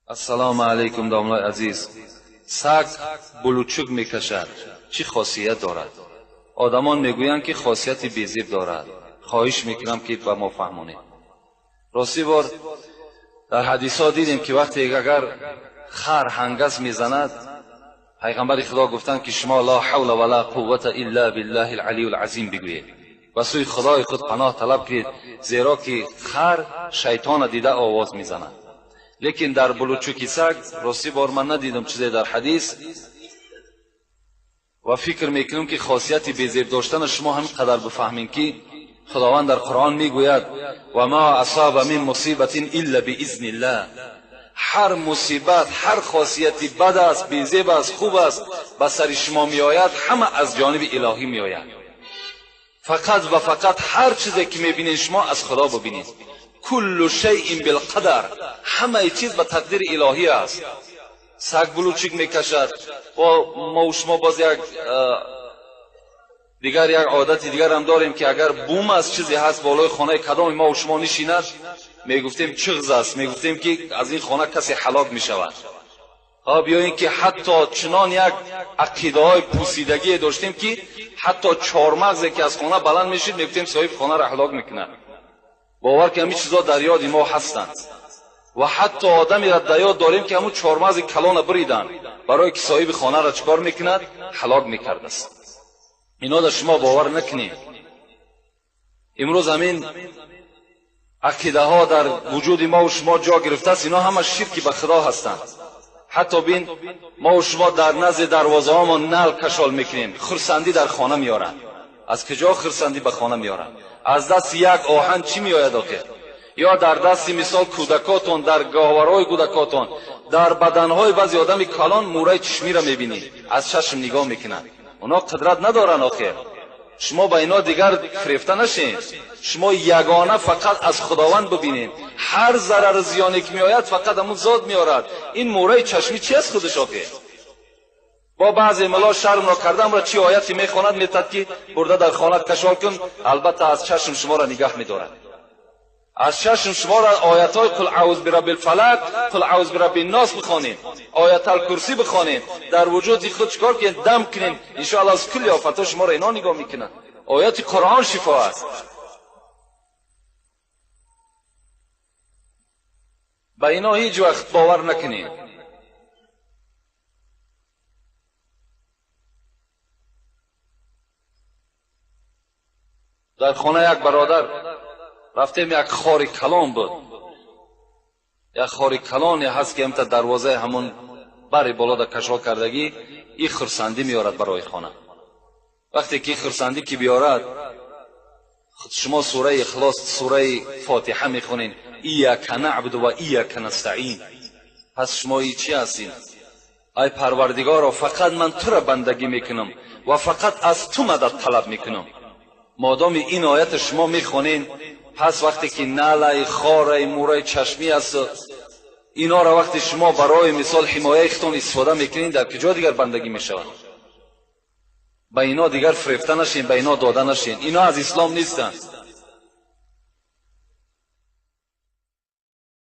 Ассалому алайкум, домлаи азиз. Саг булучук мекашад, чӣ хосият дорад? Одамон мегӯянд, ки хосияти безеб дорад. Хоҳиш мекунам, ки ба мо фаҳмонед. Ростӣ бор дар ҳадисҳо дидем, ки вақте агар хар ҳангаз мезанад, пайғамбари Худо гуфтанд, ки шумо ла ҳавла ва ла қуввата илла биллаҳи алалийи азим бигӯед, ба сӯи Худои худ паноҳ талаб кунед, зеро ки хар шайтона дида овоз мезанад. Лекин дар булучуки саг ростӣ бор ман надидам чизе дар ҳадис ва фикр мекунам, ки хосияти безеб доштана шумо ҳамин қадар бифаҳмед, ки Худованд дар Қуръон мегӯяд: ва ма асаба мин мусибатин илла биизниллаҳ. Ҳар мусибат, ҳар хосияти бад аст, безеб аст, хуб аст, ба сари шумо меояд, ҳама аз ҷониби илоҳӣ меояд. Фақат ва фақат ҳар чизе ки мебинед, шумо аз Худо бибинед. Куллу шайъин билқадар, ҳамаи чиз ба тақдири илоҳӣ аст. Саг булучик мекашад ва мо шумо боз як дигар як одати дигарам дорем, ки агар бум аст, чизе ҳаст болои хонаи кадоми мо шумо нишинад, мегуфтем чиғз аст, мегуфтем, ки аз ин хона касе ҳалок мешавад. Хоб, ё ин ки ҳатто чунон як ақидаҳои пӯсидагие доштем, ки ҳатто чормағзе ки аз хона баланд мешид, мегуфтем соҳиби хонаро ҳалок мекунад. Бовар ки ҳамин чизо дар ёди мо ҳастанд ва ҳатто одамеро дар ёд дорем, ки ҳамун чормағзи калона буриданд, барое ки соҳиби хонаро чӣ кор мекунад? Ҳалок мекардааст. Ино дар шумо бовар накунед. Имрӯз ҳамин ақидаҳо дар вуҷуди мо шумо ҷо гирифтааст. Ино ҳама ширки ба Худо ҳастанд. Ҳатто бин, мо шумо дар назди дарвозаҳомон нал кашол мекунем, хурсандӣ дар хона меорад. Аз куҷо хурсандӣ ба хона меорад? Аз дасти як оҳан чӣ меояд охир? Ё дар дасти мисол кӯдакотон, дар гаҳвораҳои кӯдакотон, дар баданҳои баъзе одами калон мӯраи чишмиро мебинӣ, аз чашм нигоҳ мекунанд. Оно қудрат надоранд охир. Шумо ба ино дигар фирефта нашед. Шумо ягона фақат аз Худованд бибинед. Ҳар зарару зиёне ки меояд, фақат ҳамун зот меорад. Ин мӯраи чашмӣ чи аст худаш охир? Бо баъзе мулло шармро кардамро чӣ ояте мехонад, метад, ки бурда дар хона кашол кун, албатта аз чашм шуморо нигаҳ медорад. Аз чашм шуморо оятҳои қул аъуз бираббил фалақ, қул аъуз бираббин нос бихонед, оятал курсӣ бихонед, дар вуҷуди худ чикор кунед? Дам кунед. Иншоалло аз кулли офатҳо шуморо ино нигоҳ мекунанд. Ояти Қуръон шифо аст. Ба ино ҳеҷ вақт бовар накунед. Дар хона як бародар рафтем, як хори калон буд, як хори калоне ҳаст, ки ҳамта дарвозаи ҳамон бари боло да кашол кардагӣ. И хурсандӣ меорад барои хона. Вақте ки хурсандӣ ки биёрад, шумо сураи Ихлос, сураи Фотиҳа мехонед: ияка наъбуду ва ияка настаин. Пас шумо и чӣ ҳастед? Ай Парвардигоро, фақат ман тура бандагӣ мекунам ва фақат аз ту мадад талаб мекунам. Модоми ин оята шумо мехонед, пас вақте ки налаи хораи мӯраи чашмӣ аст, инора вақте шумо барои мисол ҳимояи худтон истифода мекунед, дар куҷо дигар бандагӣ мешавад? Ба ино дигар фирефта нашед, ба ино дода нашед. Ино аз ислом нестанд.